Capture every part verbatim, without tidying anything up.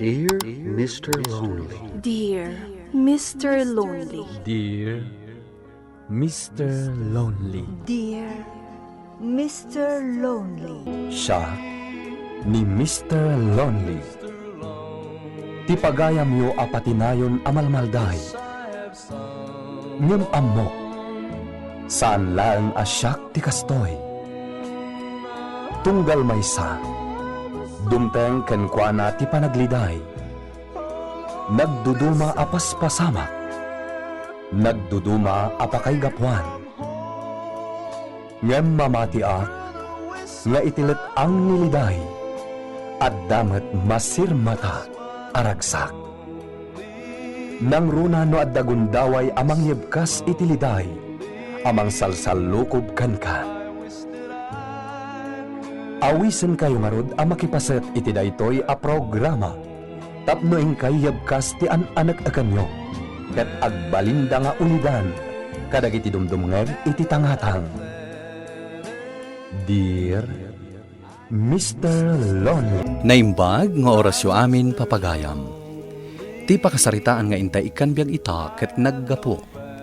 Dear Mister Lonely. Dear Mister Lonely. Dear Mister Lonely. Dear Mister Lonely. Siak ni Mister Lonely. Ti pagayamyo a patinayon a malmalday. Ngem ammok, saan laeng a siak ti kastoy. Tunggal maysa, dumteng kenkuana ti panagliday. Nagduduma a paspasamak. Nagduduma a pakaigapuan. Ngem mamatiak nga iti let-ang ni liday, adda met masirmata a ragsak. Nangruna no adda gundaway a mangyebkas iti liday a mangsalsallukob kenka. Awisenkayo ngarud a makipaset iti daytoy a programa tapno inkay yebkas ti an-aneknekanyo ket agbalinda nga ulidan kadagiti dumdumngeg iti tangatang. Dear Mister Lonely. Naimbag nga orasyo amin, papagayam. Ti pakasaritaan nga intay ikkan biag ita ket naggapu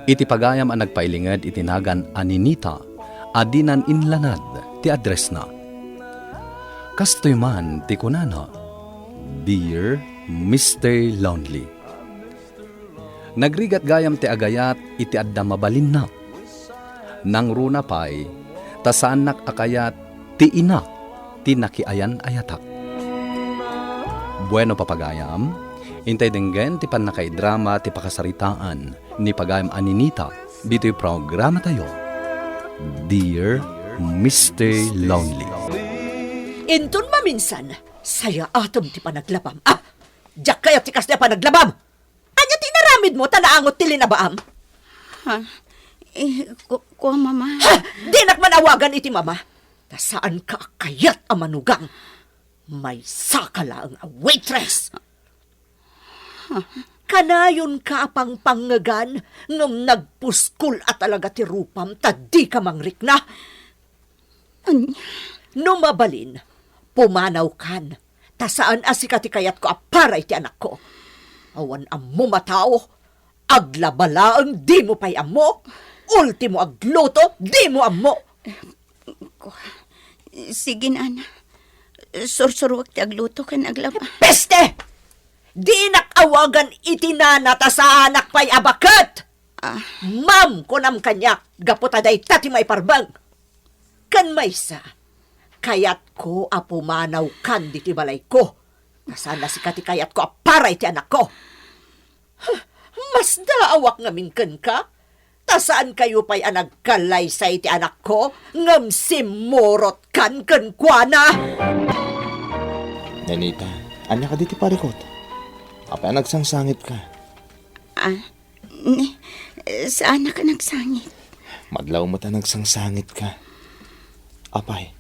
iti pagayam a nagpailinged iti nagan a Ninita a dinan inlanad ti addressna. Kastoy man ti kunana, "Dear Mister Lonely." Nagrigat gayam ti agayat iti adda mabalinna. Nangruna pay, ta saannak a kayat ti ina ti nakiayan-ayatak. Bueno, papagayam, intay denggen ti pannakaidrama ti pakasaritaan ni pagayam a Ninita ditoy programatayo, Dear Mister Lonely. Inton maminsan, sayaatem ti panaglabam. Ah! Diak kayat ti kasdi a panaglabam! Ania ti inaramidmo ta naangot ti linabaam? Ha? Eh, ku-, kua, Mama. Ha! Dinak man awagan iti Mama. Ta saanka a kayat a manugang. Maysaka laeng a waitress. Kanayonka a pangpangngegan ngem nagpuskol a talaga ti rupam ta dika mangrikna. Ania? No mabalin, pumanawkan, ta saan a sika ti kayatko a para iti anakko. Awan ammom a tao, aglaba laeng dimo pay ammo, ultimo agluto dimo ammo. Kua, sige, Nana. Sursuruek ti agluto ken aglaba. Peste! Dinak awagan iti nana ta saanak pay a baket! Ah. Ma'am, kunam kaniak, gapu ta dayta ti maiparbeng. Ken maysa, kayatko a pumanawkan ditoy balayko. Ta saan a sika ti kayatko a para iti anakko. Huh, masdaawak ngamin kenka. Ta saankayo pay a nagkallaysa iti anakko, ngem simmurotkan kenkuana. Nenita, ania kadi ti parikut? Apay a nagsangsangitka? Ah, ni, saanak a nagsangit. Madlaw met a nagsangsangitka. Apay?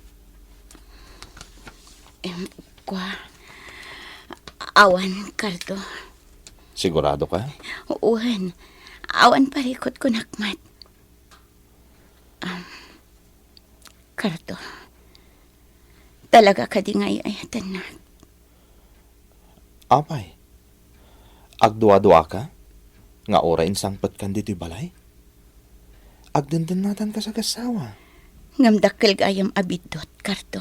Em, kua, awan, Cardo. Sigurado ka? Wen, awan parikut, kunak met. Am, Cardo, talaga kadi nga ay-ayatennak? Apay, agdua-duaka nga uray insangpetkan ditoy balay? Agdendennatanka sa gassawa. Ngem dakkel gayam a biddut, Cardo.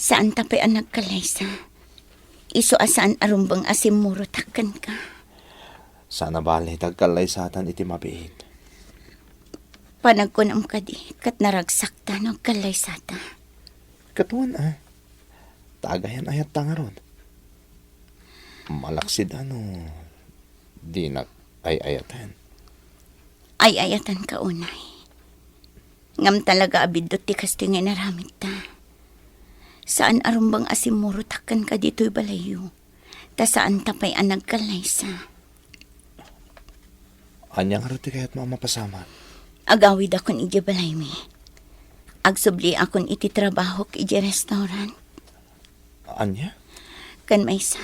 Saan ta pay a nagkallaysa. Isu a saan a rumbeng a simmurotak kenka. Saan a bale ta agkallaysatan iti mabiit. Panagkunam kadi, ket naragsakta no agkallaysata. Ket wen a, ta agayan-ayatta ngarud. Malaksid a no dinak ay-ayaten. Ay-ayatenka unay. Ngem talaga a biddut ti kastoy nga inaramidta. Saan a rumbeng a simmurotak kenka ditoy balayyo, ta saan ta pay a nagkallaysa. Ania ngarud ti kayatmo a mapasamak? Agawidakon idiay balaymi. Agsubliakon iti trabahok idiay restaurant. Ania? Ken maysa,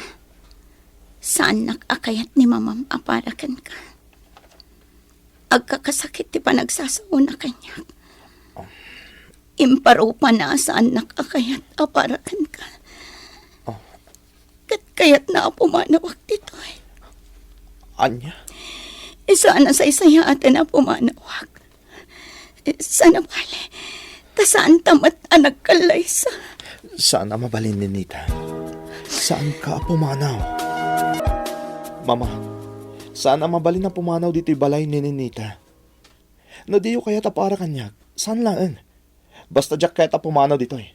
saannak a kayat ni mamam a para kenka. Agkakasakit ti panagsasaona kaniak. Imparupana a saannak a kayat a para kenka. Oh. Ket kayatna a pumanawak ditoy. Ania? Isu a nasaysayaaten a pumanawak. Saan a bale, ta saanta met a nagkallaysa. Saan a mabalin, Nenita. Saanka a pumanaw. Mama, saan a mabalin a pumanaw ditoy balay ni Nenita. No diyo kayat a para kaniak, saan laeng. Basta diak kayat a pumanaw ditoy.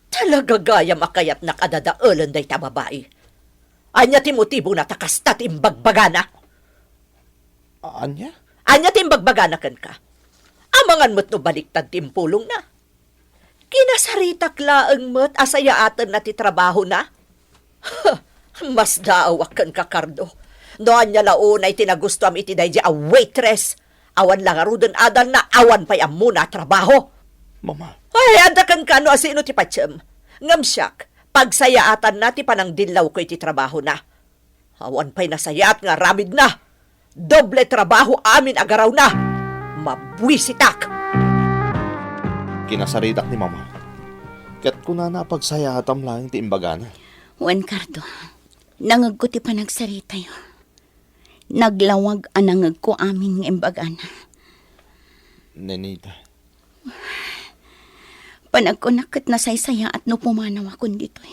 Talaga gayam a kayatnak a dadaelen dayta babai. Ania ti motibona ta kasta ti imbagbagana? Ania? Ania ti imbagbagana kenka? Amangan met no baliktad ti impulongna. Kinasaritak laeng met a sayaatenna ti trabahona. Masdaawak kenka, Cardo. No ania la unay ti nagustuam iti daydi a waitress, awan la ngaruden adalna, awan pay ammona a trabaho. Mama. Ay, adda kenka no asino ti patiem. Ngem siak, pagsayaatanna ti panangdillawko iti trabahona. Awan pay nasayaat nga aramidna. Doble trabaho amin a garawna. Mabuisitak! Kinasaritak ni Mama. Ket kunana a pagsayaatam laeng ti imbagana. Wen, Cardo, nangegko ti panagsaritayo. Naglawag a nangegko amin nga imbagana. Nenita. Panagkunak ket nasaysayaat no pumanawakon ditoy.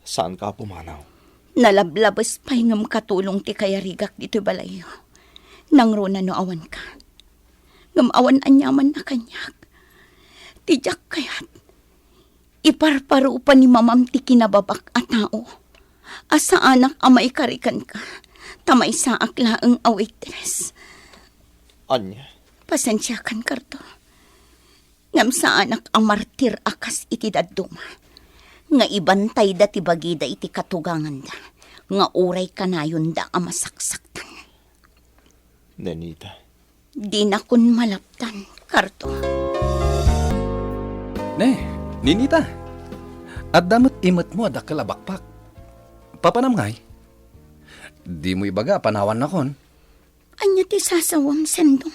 Saanka a pumanaw? Nalablabes pay ngem katulong ti kayarigak ditoy balayyo. Nangruna no awanka. Ngem awan aniaman a kaniak. Ti diak kayat, iparparupa ni Mamam ti kinababak a tao a saanak a maikari kenka, ta maysaak laeng a waitress. Ania? Pasensiakan, Cardo. Ngem saanak a martir a kas iti dadduma, nga ibantayda ti bagida iti katuganganda, nga uray kanayonda a masaksaktan. Nenita. Dinakon malaptan, Cardo. Ne, Nenita. Adda met imetmo a dakkel a bakpak. Papanam ngay? Dimo ibaga a panawannakon. Ania ti sasawam, Sendong?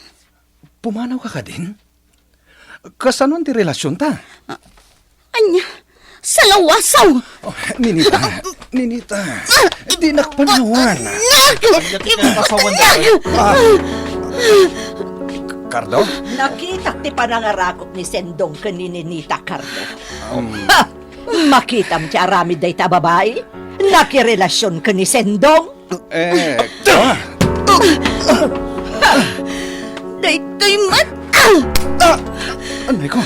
Pumanawka kadin? Kasanoan ti relasionta? A-, ania? Salawasaw! Oh, Nenita, Nenita. Dinak panawan. Ania ti kinakasawan da? Ah. Cardo? Nakitak ti panangarakop ni Sendong ken ni Nenita, Cardo. Um. Ha! Makitam ti aramid dayta a babai? Nakirelasion ken ni Sendong? Eh, ah! Daytoy met! Ah! Anay ko?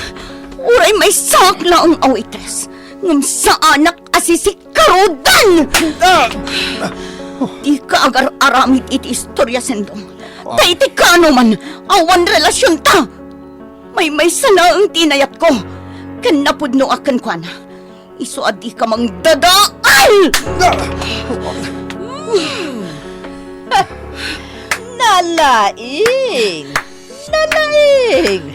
Uray maysaak laeng a waitress, ngem saanak a sisikarudan! Ah! Dika agar-aramid iti istoria, Sendong. Ta iti kaano man, awan relasionta! Maymaysa laeng ti inayatko, ken napudnoak kenkuana. Isu a dika mangdadael! Hmm. Nalaing! Nalaing!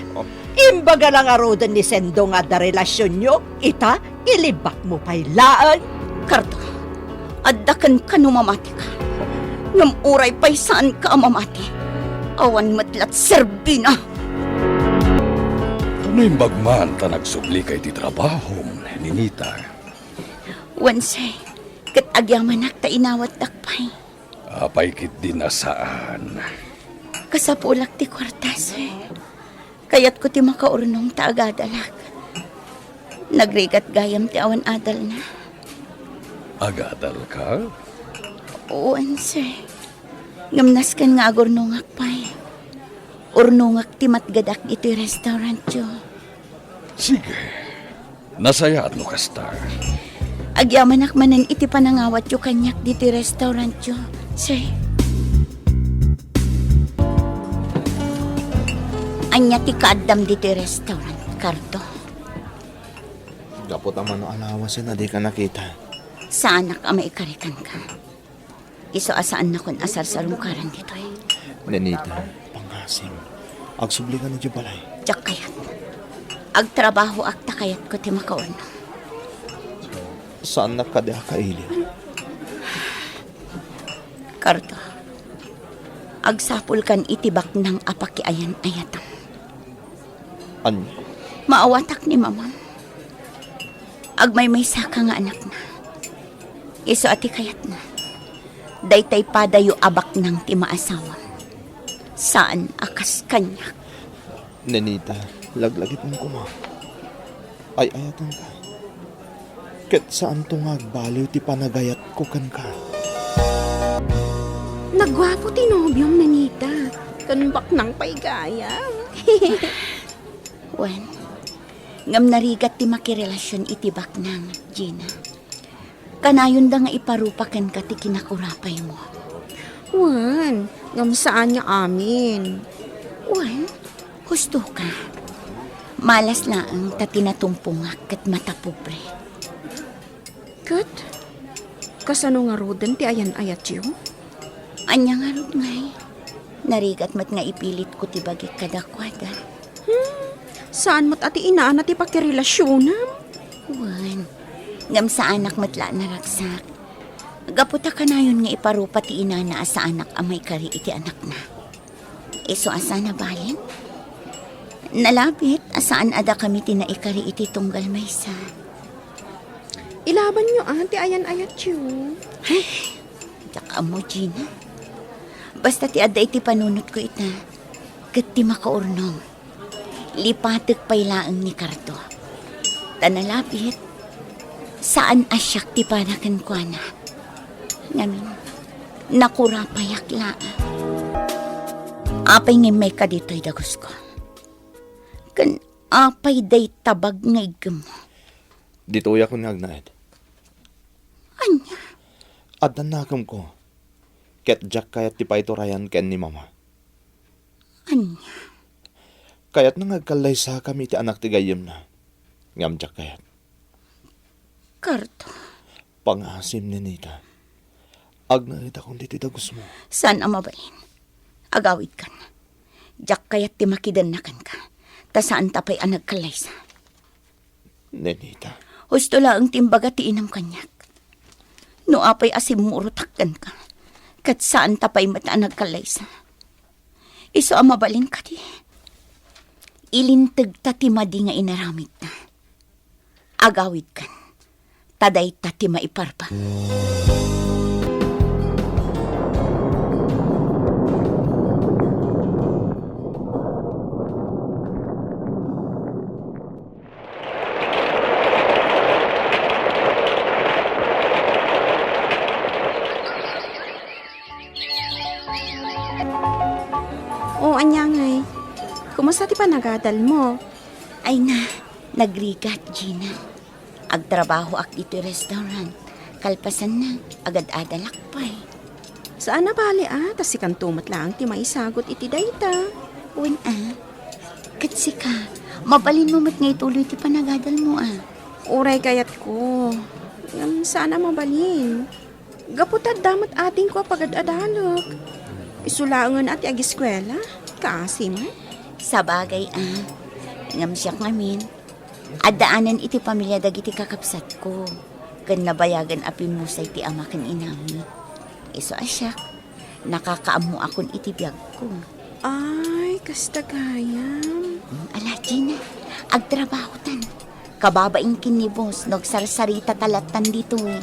Imbaga la ngaruden ni Sendong nga adda relasionyo, ita, ilibakmo pay laeng. Cardo, adda kenka no mamatika. Ngem uray pay saanka a mamati, awan met la ti serbina. No imbag man ta nagsublika iti trabahom, Nenita. Wen, sir, ket agyamanak ta inawatdak pay. Apay ketdi a saan? Kasapulak ti kuarta, sir. Kayatko ti makaurnong ta agadalak. Nagrigat gayam ti awan adalna. Agadalka? Wen, sir. Ngem nasken nga agurnongak pay. Urnongak ti matgedak ditoy restaurantyo. Sige. Nasayaat no kasta. Agyamanak manen iti panangawatyo kaniak ditoy restaurantyo, sir. Ania ti kaaddam ditoy restaurant, Cardo? Gapu ta mano a lawasen a dika nakita. Saanak a maikari kenka. Isu a saannakon a sarsarungkaran ditoy. Nenita, pangngasim. Agsublika idiay balay. Diak kayat. Agtrabahoak ta kayatko ti makaurnong. Saannak kadi a kaili? Cardo, agsapulkan iti baknang a pakiayan-ayatam. Ania? Maawatak ni Mamam. Agmaymaysaka nga anakna. Isu a ti kayatna. Daytay padayo a baknang ti maasawam. Saan a kas kaniak. Nenita, laglagipen koma. Ay-ayatenka. Ket saanto nga agbaliw ti panagayatko kenka. Naguapo ti nobiom, Nenita. Ken baknang pay gayam. Wen, ngem narigat ti makirelasion iti baknang, Gina. Kanayonda nga iparupa kenka ti kinakurapaymo. Wen, ngem saan nga amin. Wen, husto ka. Malas laeng ta ti natumpongak ket matapobre. Ket, kasano ngaruden ti ayan-ayatyo? Ania ngarud ngay? Narigat met nga ipilitko ti bagik kadakuada. Hmm, saan met a ti inaana ti pakirelasionam? Wen, ngem saanak met la a naragsak. Gapu ta kanayon nga iparupa ti inana a saanak a maikari iti anakna. Isu a saan a balin? Nalabit a saan a dakami ti naikari iti tunggal maysa. Ilabanyo a ti ayan-ayatyo. Ay, diak ammo, Gina. Basta ti adda iti panunotko ita, ket ti makaurnong, lipatek pay laeng ni Cardo. Ta nalabit, saan a siak ti pana kenkuana. Ngamin, nakurapayak laeng. Apay nga immayka ditoy, dagusko? Ken apay dayta bag nga iggemmo? Ditoyak nga agnaed. Ania? Addan nakemko, ket diak kayat ti paiturayan ken ni Mama. Ania? Kayatna nga agkallaysakami iti anak ti gayyemna. Ngem diak kayat. Cardo. Pangaasim, Nenita. Agnaedakon ditoy dagusmo. Saan a mabalin. Agawidkan. Diak kayat ti makidenna kenka. Ta saanta pay a nagkallaysa. Nenita. Husto laeng ti imbaga ti inam kaniak. No apay a simmurotak kenka, ket saanta pay met a nagkallaysa. Isu a mabalin kadi, ilintegta ti madi nga inaramidta. Agawidkan, ta dayta ti maiparbeng. O, ania ngay? Kumusta ti panagadalmo? Ay na, nagrigat, Gina. Agtrabahoak ditoy restaurant. Kalpasanna, agad-adalak pay. Saan a bale a, ta sikanto met laeng ti maisagut iti dayta. Wen a, ket sika, mabalinmo met nga ituloy ti panagadalmo a. Uray kayatko. Ngem saan a mabalin. Gapu ta adda met adingko a pagad-adalek. Isu laengen a ti agiskuela, kaasi met. Sabagay a, ngem siak ngamin, addaanan iti pamilya dagiti kakabsatko, ken nabayagen a pimmusay ti ama ken inami. Isu a siak, nakakaammoakon iti biagko. Ay, kasta gayam. Hmm, ala, Gina, agtrabahotan. Kababain ken ni boss no agsarsarita ta lattan ditoy.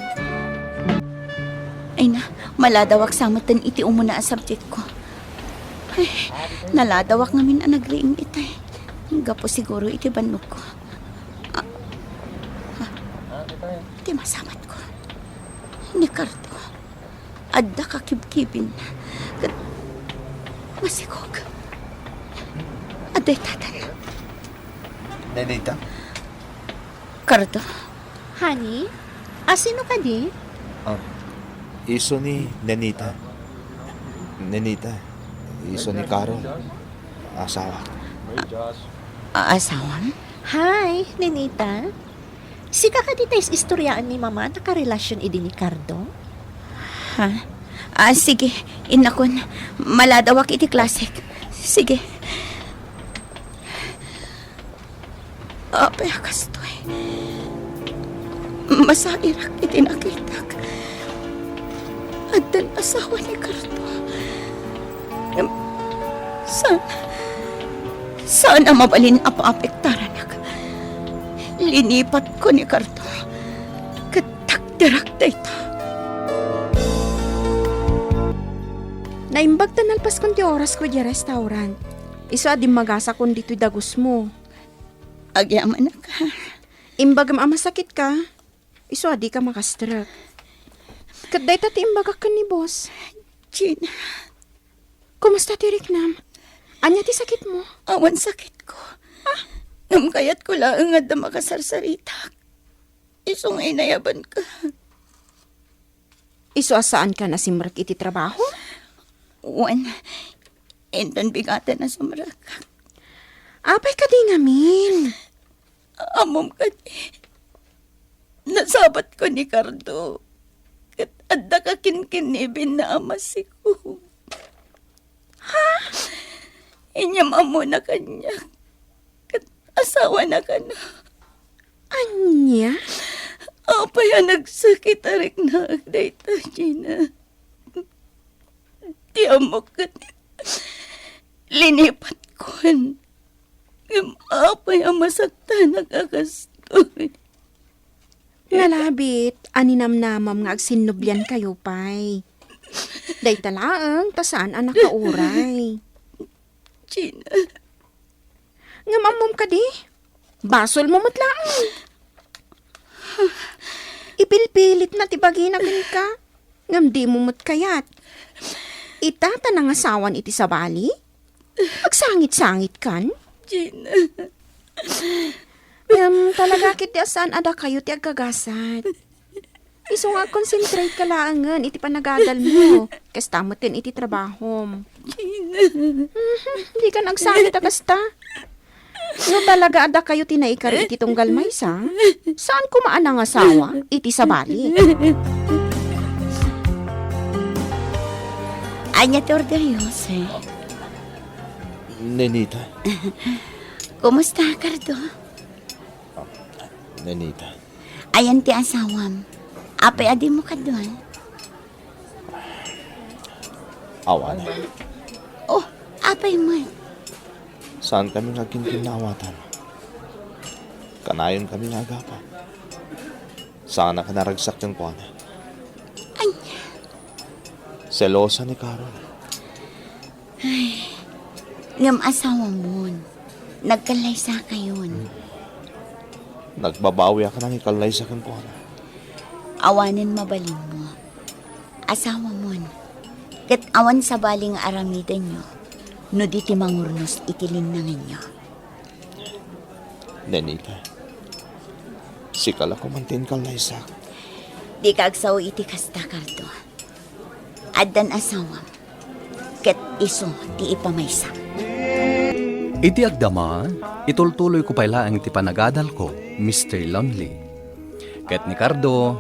Ay na, maladawak sa metten iti umuna a subjectko. Ay, naladawak ngamin a nagriing itay. Gapu siguro iti bannogko. Ah, ah, iti masamatko. Ni Cardo. Adda kakibkibinna. Ket masigog. Adda itatan. Nenita? Cardo. Honey? A, sino kadi? Ah, isu ni Nenita. Nenita, isu ni Carlo. Asawa. A-, asawam? Hi, Nenita. Sika kadi ti is-istoriaan ni Mama a nakarelasion idi ni Cardo? Ha? Ah, sige, innakon. Maladawak iti klasek. Sige. Apay a kastoy? Masairak iti nakitak. Addan asawa ni Cardo. Ngem, saan, saan a mabalin a paapektaranak. Linipatko ni Cardo. Ket takderak dayta. Naimbag ta nalpaskon ti orasko idiay restaurant. Isu a dimmagasakon ditoy dagusmo. Agyamanak. Imbagem a masakitka. Isu a dika makastrek. Ket dayta ti imbagak ken ni boss. Gina. Kumusta ti riknam? Ania ti sakitmo? Awan sakitko. Ah? Ngem kayatko laeng nga adda makasarsaritak. Isu nga inayabanka. Isu a saanka nasimrek iti trabaho? Wen, inton bigaten a simrek. Apay kadi ngamin? Ammom kadi, nasabatko ni Cardo. Ket adda ka kinkinniben na a masikom. Ha? Inyam ammona kaniak. Ket asawana kano. Ania? Apay a nagsakit a riknaak dayta, Gina? Ti ammok ket linipatkon. Ngem apay a masaktanak a kastoy? Nalabit a ninamnamam nga agsinnubliankayo pay. Dayta laeng ta saan a nakauray. Gina. Ngem ammom kadi? Basolmo met laeng. Ipilpilitna ti bagina kenka, ngem dimo met kayat. Ita ta nangasawan iti sabali? Agsangit-sangitkan? Gina. Ngem talaga ketdi a saan a dakayo ti aggagasat. Isu nga agkonsentrate ka laengen iti panagadalmo, kasta metten iti trabahom. Gina. Mhm, dikan agsangit a kasta. No talaga a dakayo ti naikari iti tunggal maysa, saan koma a nangasawa iti sabali. Ania ti orderyo, sir? Nenita. Kumusta, Cardo? Nenita. Ayan ti asawam. Apay a dimo kaduan? Awan. Oh, apay met? Saan kami nga agkinkinnaawatan. Kanayon kami nga agapu. Saan a naragsak kenkuana. Ania? Selosa ni Carol. Ay, ngem asawamon, nagkallaysakayon. Nagbabawiak a nangikallaysa kenkuana. Awanen mabalinmo. Asawamon, ket awan sabali nga aramidenyo no di ti mangurnos iti linnangenyo. Nenita, sika la koman ti inkallaysak. Dika agsao iti kasta, Cardo. Addan asawam, ket isu ti ipamaysa. Iti agdama, itultuloyko pay laeng ti panagadalko, Mister Lonely. Ket ni Cardo,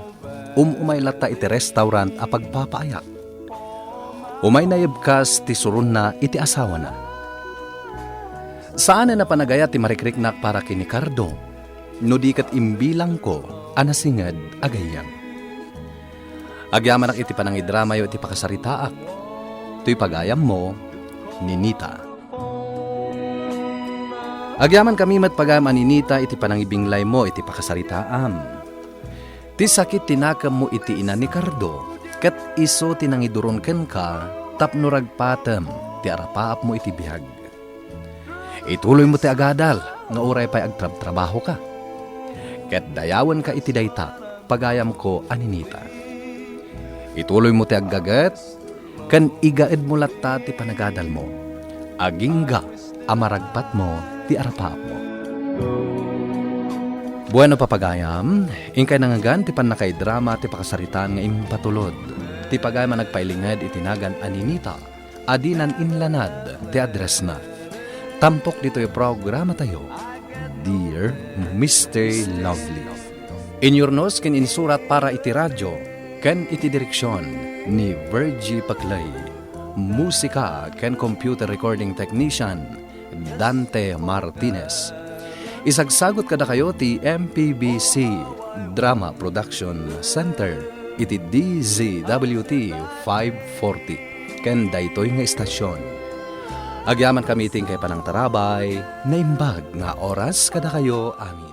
um-umay latta iti restaurant a pagpapaayak. Umay naibkas ti suronna iti asawana. Saanen a panagayat ti marikriknak para ken ni Cardo, no di ket imbilangko a nasinged a gayyem. Agyamanak iti panangidramayo iti pakasaritaak. Toy pagayammo, Ninita. Agyamankami met pagayam a Ninita iti panangibinglaymo iti pakasaritaam. Ti sakit ti nakemmo iti ina ni Cardo, ket isu ti nangiduron kenka tapno ragpatem ti arapaapmo iti biag. Ituloymo ti agadal nga uray pay agtrabtrabahoka. Ket dayawenka iti dayta, pagayamko a Ninita. Ituloymo ti aggaget, ken igaedmo latta ti panagadalmo. Agingga a maragpatmo ti arapaapmo. Bueno, papagayam, inkay nangngegan ti pannakaidrama ti pakasaritaan nga impatulod. Ti pagayam a nagpailinged iti nagan a Ninita, a dinan inlanad ti addressna. Tampok ditoy programatayo, Dear Mister Lovely. Inyurnos ken insurat para iti radio ken iti direksion ni Virgie Paclay. Musika ken computer recording technician, Dante Martinez. Isagsagut kadakayo ti M P B C Drama Production Center iti D Z W T five forty ken daytoy nga istasion. Agyamankami iti inkay panangtarabay, naimbag nga oras kadakayo amin.